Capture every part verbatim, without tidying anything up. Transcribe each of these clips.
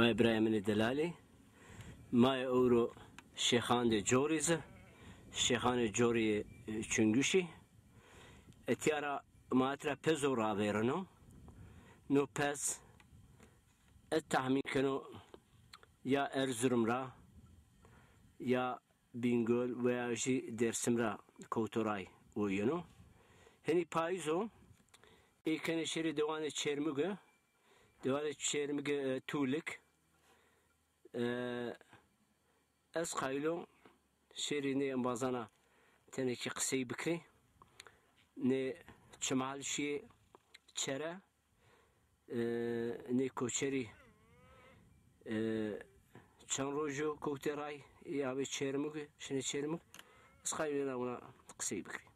Vay birayê min ê delalî, ma yê ewro Şêxandê Corî zi, Şêxanê Corî yê, e, Çunguşî. Etîya ra ma et ra pezo ravêreno. No pez ez tahmîn keno ya Erzurum ra, ya Bîngol veya jî Dêrsim ra kewto ray o yeno. Henî payîz o, ê kenê şêrê dewanê Çêrmûge, dewanê Çêrmûge, e, Tûlik. E, ez qayîl o şêrê nê embazana tenekî qisey bikirê. Nê çimhal şîyê çere, e, nê koçerî, e, çend roj o kewtê ray, ê avê Çêrmûg, şinê Çêrmûg. Ez qayîl wina wina qisey bikirî.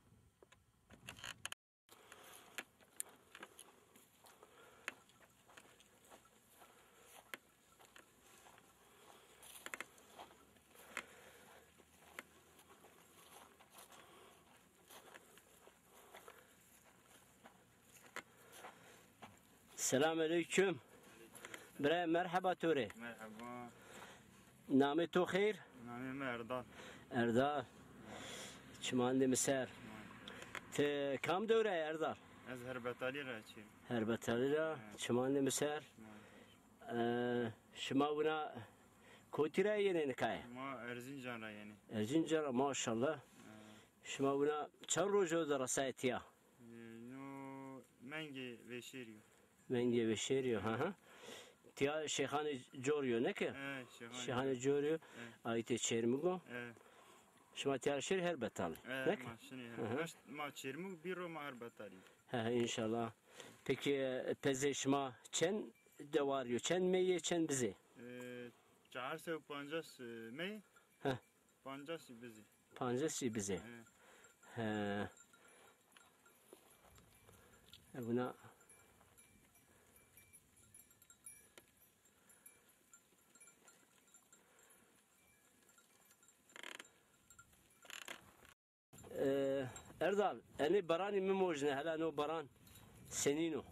Selamünaleyküm. Bire, merheba to rê. Merheba. Namê to xeyr? Namê mi Erdal. Erdal. Çimandê mi ser. Ti kam dew ra yê Erdal? Ez Herbetalî ra çî. Herbetalî ra. Evet. Çimandê mi ser. E, şima wina kotî ra yenê nikaye? Ma Erzincan ra yenê. Erzincan ra, maşallah. Evet. Şima wina çend roj o de resayê tîya? E, no mengê vêşêrî yo. Mengê vêşêrî yo, ha ha. Tîya Şêxanê Corî yo, ne ke? E, Şêxanê Şêxanê Corî yo, e, ayîtê Çêrmûg o. E. Şima tîya ra şêrê Herbetalî, e, ne ke? Ma şinê Herbetalî. Ma Çêrmûg bî ro ma Herbetalî. He he, înşallah. Peki, e, pezê şima çend dewarî yo, çend mey ê, çend bizê? E, çar sey û pancas, e, mey. He. Pancasî bizê. Pancasî bizê. He. He. E, wina. E, Erdal, enê baranî mi mojne, hela no baran senîn o?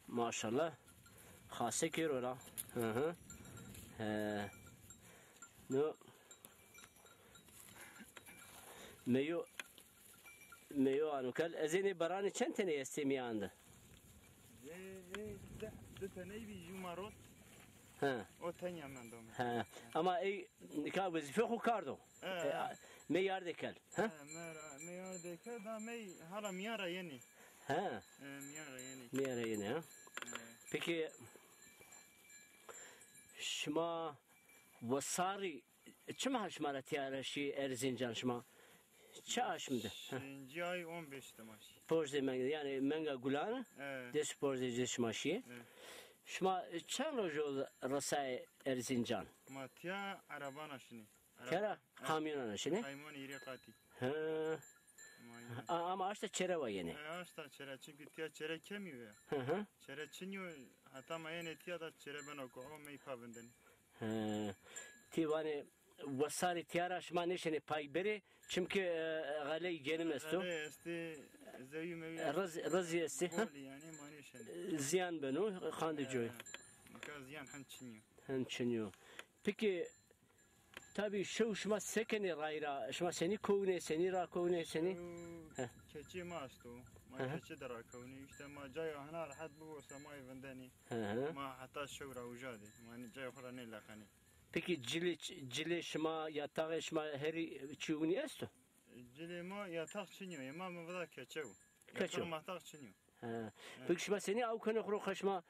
Maşallah. Xase kêro ra. Hı hı. He. No. Meyo, meyo ano kel. Ez ê nê baranê çend tenê estê mîyan de? Ê, ê, di, di teney bî, jû ma rot. He. O tenya mendo mi. He. Ama ey nika wezîfe xo kardo. E, e, me yardê kel. He? E, me ra, me yardê kel da me hala mîyan ra yenê. He. E, mîyan ra yenê. Mîyan ra yenê, ha? E. Peki şima wesarî çima şima ra tîya ra şî Erzincan şima? Çi aşm de? Şincî ay on beş de ma şî. Pozdê menga, yanî menga gulan, e, des pozdê ci şima şî. E. Şima çend roj o resayê Erzincan? Ma tîya erebana şinê. Tîya ra, e, kamyonana şinê? Kamyonê hîrê qatî. He. Ma yine. A-, ama aşta çere wa yenê. E, aşta çere, çimkî tîya çere kemî yo ya. Hı hı. Çere çin yo, heta ma yenê tîya da çere beno kuho, mey pa vindenê. He. Ti vanê wesarî tîya ra şima nêşenê pay berê, çimkî, e, xeleyî genim esto. Xeleyî estê, zewî mewî, e, riz-, rizî estê, ha? Bolî yanî, ma nêşenê. E, zîyan beno, qandê coyî. E, nika zîyan hin çin yo. Hin çin yo. Peki, tabî şew şima se kenê rayîra? Şima senî kownê, senî rakownê, senî? Şew, he, keçê ma esto. Ma, hı hı, keçê de rakownê. Îşte ma cayê hina rehet bibo se ma yê vindenê. Hı hı. Ma heta şew ra uja dê. Ma nê cayê xo ra nêleqenê. Peki cilê, cilê şima, yataxê şima herî çî winî esto? Cilê ma yatax çin yo. Ê ma mi vida keçe wo. Keçe wo. Yatax matax çin yo. He. He. Peki şima senî aw kenê xo ro, qe şima,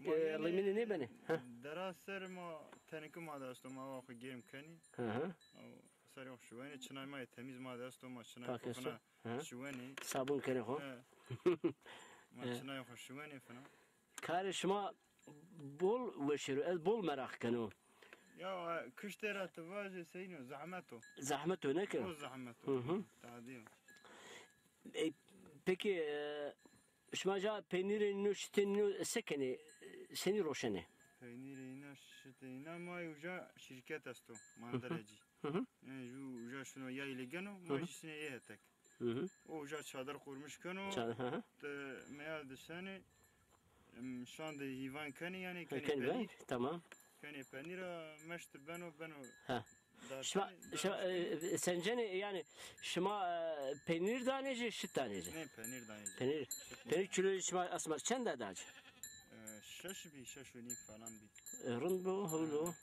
e, rîmîne nêbenê? He. Dera ser ma tenike ma de esto, ma wa xo germ kenî. Hı hı. Aw serê xo şiwenê, çinay ma yê temîz ma de esto, ma çinay xo fina şiwenê. Pak esto. Hı. Sabun kenê xo. He. Ma çinay xo şiwenê fina. Karê şima bol weşêr o, ez bol meraq keno. Ya, kiştê ra ti vajê seyîn o, zehmet o. Zehmet o, ne ke? Bol zehmet o. Hı hı. Tadî yo. E, peki, e, şima ca peynîrê nîno, şitê nîno se kenê? E, senî roşenê? Peynîrê îna, şitê îna, ma uca şîrket esto, Manderecî. Hı hı. Yanî ju uca şino yaylî geno, ma jî şinê ê hetek. Hı hı. O uca çadir qurmuş keno. Ça-, hı hı. Ti meya disenê, Em, şan de hîvan kenê, yanî kenê Kenî ben, penîr. Tamam. Kenê penîr a, meşt beno, beno. Ha. Şima, şima, e, sencenê, yanî şima, e, penîr danê ci, şit danê ci? Ne, penîr danê ci. Penîr. Şit penîr danê. Kiloyê şima esmer çend a da ci? E, şeş bî, şeş û nîm falan bî. E, rind bo, hewlo.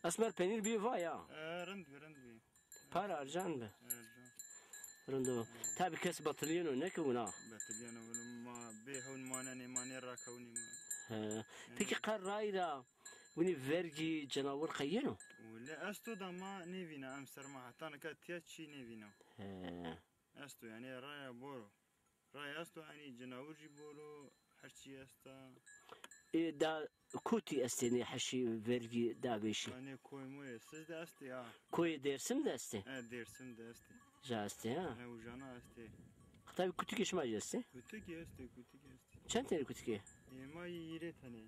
Esmer penîr bî va ya? E, rind bî, rind bî. Para ercan bi. Ercan. Rind o. Tabî kes betilîyeno, ne ki wina. Betilîyeno, wina ma bê hewn manenê, ma nêrakewnê ma. He. Peki qe rayra winî vergî cenawir qe yeno? Wele esto da ma nêvîna, em ser ma heta nika tiya çî nêvîna. He. Esto, yanî raya bor o. Ray esto, enî cinawir jî bor o, her çî esta. Ê da kotî estê nê heşî vergî da vêşî? Yanî koy moy Siz de estê ha. Koyê Dêrsim de estê? E, Dêrsim de estê. Ja estê ha? E, ujana estê. Tabî kutikê şima jî estê? Kutikê estê, kutikê estê. Çend tenî kutikê? Ê ma yî hîrê tenê.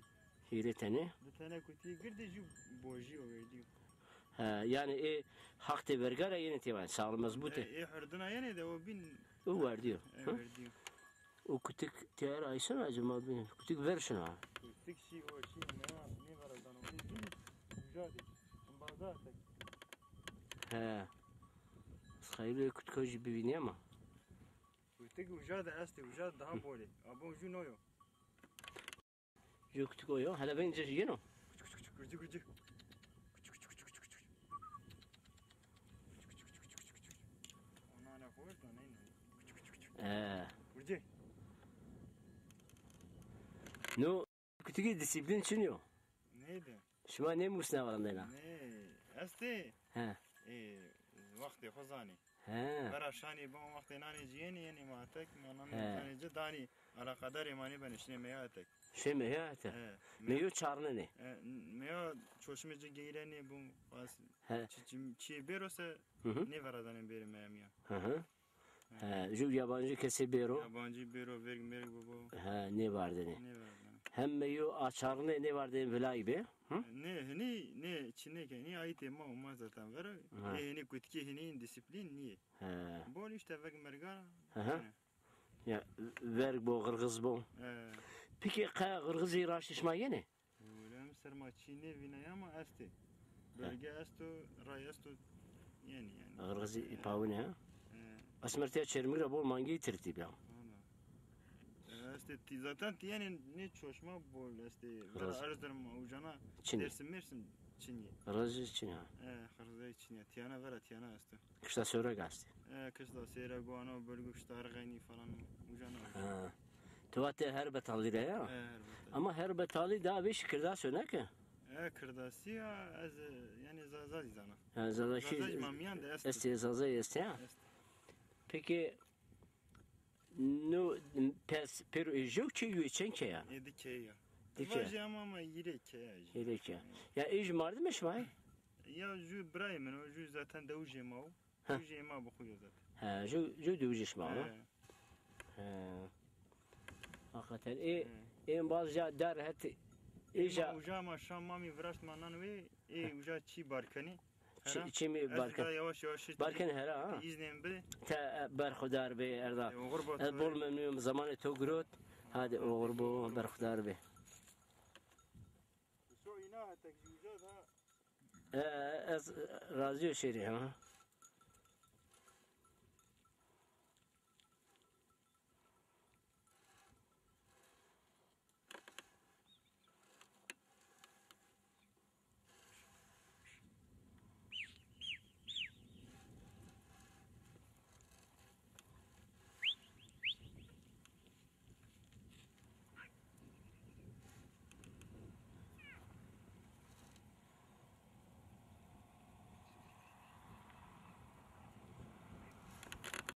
Hîrê tenê? Di tene kutikê girdê jî bojî o, verdî yo. He, yanî ê haqtê verga ra yenê têvanê, sağlam mezbût ê. E, ê hurdina yenê de o bîn. O werdî yo. E, werdî yo. O kutik têra ayson acaba bîn. Kutik ver şuna. Kutik şî o şî ne, nêvera zano. Bîn uca de. Bazar tek. He. Xeyrê kutik jî bivînî ama. Kutik uca de estê, uca daha bol ê. Abo jû no yo. Jû kutik o yo. Hele veng ci yeno. Kuçuk, kuçuk, kuçuk, gurcî, gurcî. Kuçuk, kuçuk, kuçuk, kuçuk, kuçuk. Ona ne koyar da neyne. Kuçuk, kuçuk, kuçuk. Ee. Gurcî. No kutikî disiplîn çin yo. Neydi? Şima nêmusna verandena? Ne, estê. He. Ê, wextê xo zanî. He. Vera şanî ban wextê nanê ci yenî, yenî ma tek, ma nanê He. Zanê ci danî, alaqadarê ma nêbenê, şinê meya tek. Şê meya tek. He. Meyo çarnenê. E, meya çoşmê ci geyrenê bu, bas. He. Çi, çi, çi bêro se Hı hı. Nêveradanê bêrê meya miyan. Hı hı. He, jû yabancı kesê bêro. Yabancı bêro, verg merg bibo. He, nêvardêne. Nêvardêne. Hem meyo açarnê nêvardêne vilayî bê. Hı? Ne, hinî, ne, çinê ke, hinî ayîtê ma û ma zaten vera. Ha. Ê hinî kutikê hinî disiplîn nîyê. He. Bol işte verg merga. Hı hı. Yanî. Ya, verg bo, xirxiz bo. He. Peki qe xirxizî raştî şima yenê? Wele em ser ma çî nêvînay ama estê. He. Bölge esto, ray esto, yenî yanî. Xirxizî pawine ha? He. Esmer tiya Çermik ra bol mangeyî tirtî bîya. Valla. E, estê tî, zaten tî yenî nê çoşma bol estê. Vera Erzurum, ucana Çinî. Dersim, Mersim Çinî. Xirxizî Çinî ha. E, xirxizî Çinî. Tîyana vera tîyana esto. Kişta Sêwreg estê. E, kişta Sêwreg, wano bölge kişta Erxenî falan ucana. Ha. Tu vatê Herbetalî ra ya? E, Herbetalî. Ama Herbetalî daha vêşî Kirdas o, ne ki? E, Kirdasî ya, ez, e, yanî Zaza zî zana. Ha, Zaza ki Zaza zî ma miyan de est. Estê, Zaza estê ya. Est. Peki, no pes, pêro ê jew key yo, çend key a? Ê di key ya. Di key. Vajî ama, ama hîrê key a jî. Hîrê key. Ya ê jî mardimê şima yê? Ya jû birayê min o, jû zaten dewicê ma o. He. Dewicê ma bi xo yo zaten. He, jû, jû dewicê şima o. He. He. Hakikaten. Ê, ê embaz ja der het, ê ja. Uca ma şam mamî viraşt ma nan wê, ê uca çî bar kenî. Çi-, çî mi bar kenî. Yavaş yavaş barkenî hera ha. İznin bi. Te, e, berxudar bê Erda. E, oxir bo. Ez bol memnun im zamanê to girot. Hadi oxir bo, berxudar bê. So îna hetek jî uca da. E, ez razî yo şêrî ha.